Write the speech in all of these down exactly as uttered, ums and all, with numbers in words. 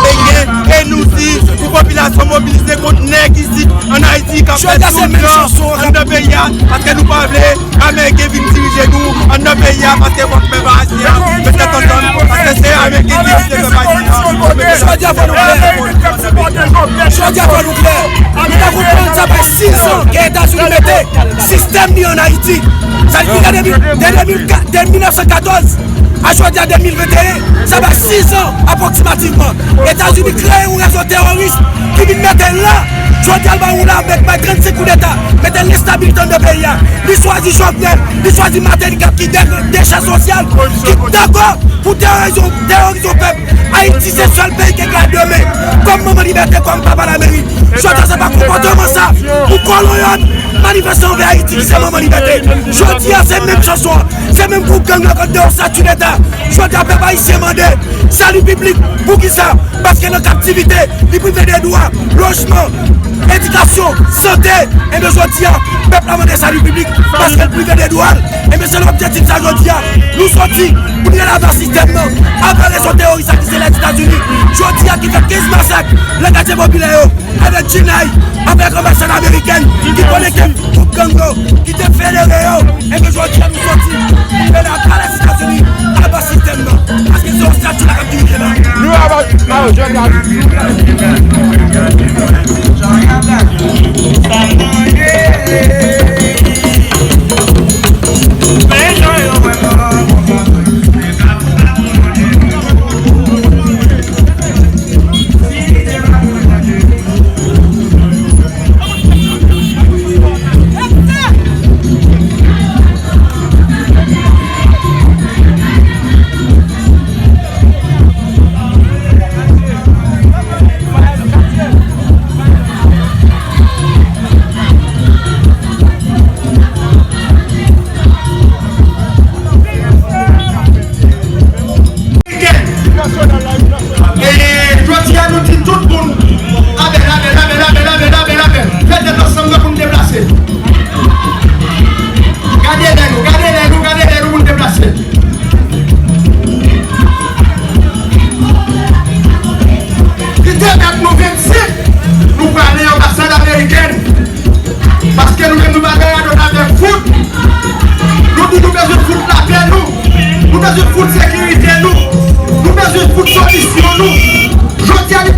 Peye, e nou di pou popilasyon mobilize kont nèg isit ann Ayiti k ap fè toultan anndan peyi a, paske nou pa vle Ameriken vin dirije nou anndan peyi a, paske fòk pèp ayisyen an met tèt ansanm, paske se Ameriken ki dirije pèp ayisyen an. Jodi a fò nou klè. Jodi a fò nou klè. Nou ta konprann sa fè sis an ke Etazini mete sistèm li ann Ayiti. Sa vle di de mil, de de mil kat, de mil nèf san katòz a jodi a de mil venteyen, sa fè sis an apwoksimativman. Etazini kreye yon rezo teworis ki vin mete la. Jodi a l bay yon lame, bay trannsenk koudeta, mete lenstabilite anndan peyi a. Li chwazi Jovenel, li chwazi Martelly k ap ki de, decha sosyal, ki dakò pou teworize, teworize yon pèp. Ayiti se sèl peyi ki gen dwa demen kòm manman libète, kòm papa lameri. Jodi a se pa konpòtman sa pou kolonyòl manifeste anvè Ayiti ki se manman libète. Jodi a se menm chanson an, se menm gwoup gang nan k ap deyò sa ti leta. Jodi a pèp ayisyen mande sali piblik. Poukisa? Paske nan kaptivite, li prive de dwa, lojman, edikasyon, sante. Ebyen jodi a, pèp la mande sali piblik paske l prive de dwa l. Ebyen se nan objektif sa jodi a nou soti pou n rele ava sistèm nan, ava rezo teworis la ki se Lèzetazini. Jodi a ki fè kenz masak nan katye popilè yo avèk Jinay, avèk anbasad amerikèn ki konekte tout gang yo, ki te federe yo. Ebyen jodi a nou soti pou n rele ava Lèzetazini, ava sistèm nan. Paske se yon stati la k ap dirije la. Nou ava, jodi a.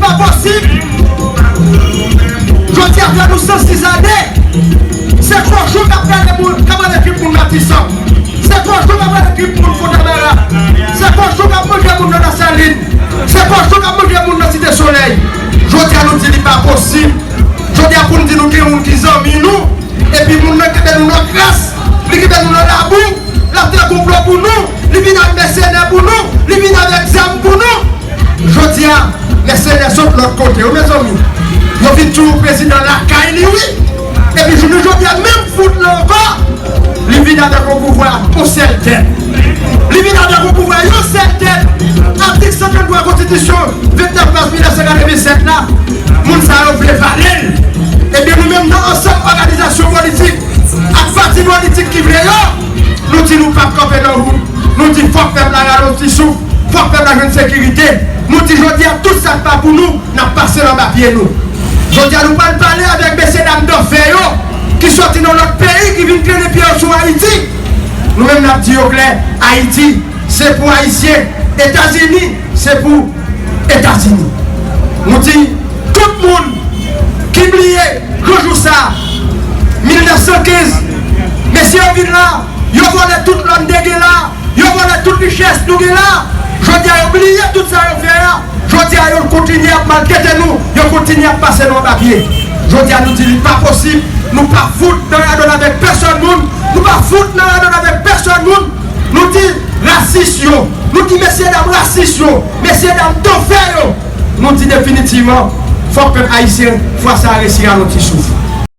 pa posib. Jodi a fè nou san sis ane. Se kochon k ap rale moun, k ap rale trip moun Matisan. Se kochon k ap rale trip moun Fontamara. Se kochon k ap manje moun nan Lasalin. Se kochon k ap manje moun nan Site Solèy. Jodi a nou di li pa posib. Jodi a pou n di nou gen moun ki zanmi nou. Epi moun nan kenbe nou nan kras. Li kenbe nou nan labou. L ap fè konplo pou nou. Li vin ak mèsenè pou nou. Li vin avèk zam pou nou. Jodi a, mèsenè sot lòt kote, wi, mezanmi. Yo vin touye prezidan lakay li, wi. Epi jounen jodi a, menm fout la ankò, li vin avèk yon pouvwa, yon sèl tèt. Li vin avèk yon pouvwa, yon sèl tèt. Atik san tranntwa konstitisyon vennèf mas mil nèf san katrevennsèt la, moun sa yo vle vale l. Ebyen, nou menm, nan ansanm òganizasyon politik ak pati politik ki vle yo, nou di nou p ap kanpe nan wout. Nou di fòk pèp la rale yon ti souf. Fòk pèp la jwenn sekirite. Nou di jodi a, tout sa k pa pou nou, n ap pase l anba pye nou. Jodi a, nou pral pale avèk mesye dam danfè yo ki sòti nan lòt peyi, ki vin trennen pye yo sou Ayiti. Nou menm, n ap di yo klè, Ayiti, se pou Ayisyen. Etazini, se pou Etazini. Nou di, tout moun ki bliye gwo jou sa, mil nèf san kenz, mesye yo vin la, yo vòlè tout lò n te gen la, yo vòlè tout richès nou gen la. Jodi a, yo bliye tout sa yo fè a. Jodi a, yo kontinye ap maltrete nou, yo kontinye ap pase nou anba pye. Jodi a, nou di li pa posib, nou pa fout nan radòt avèk pèsòn moun, nou pa fout nan radòt avèk pèsòn moun. Nou di rasis yo, nou di mesye dam rasis yo, mesye dam danfè yo, nou di definitivman, fòk pèp ayisyen, fwa sa a, resi rale yon ti souf.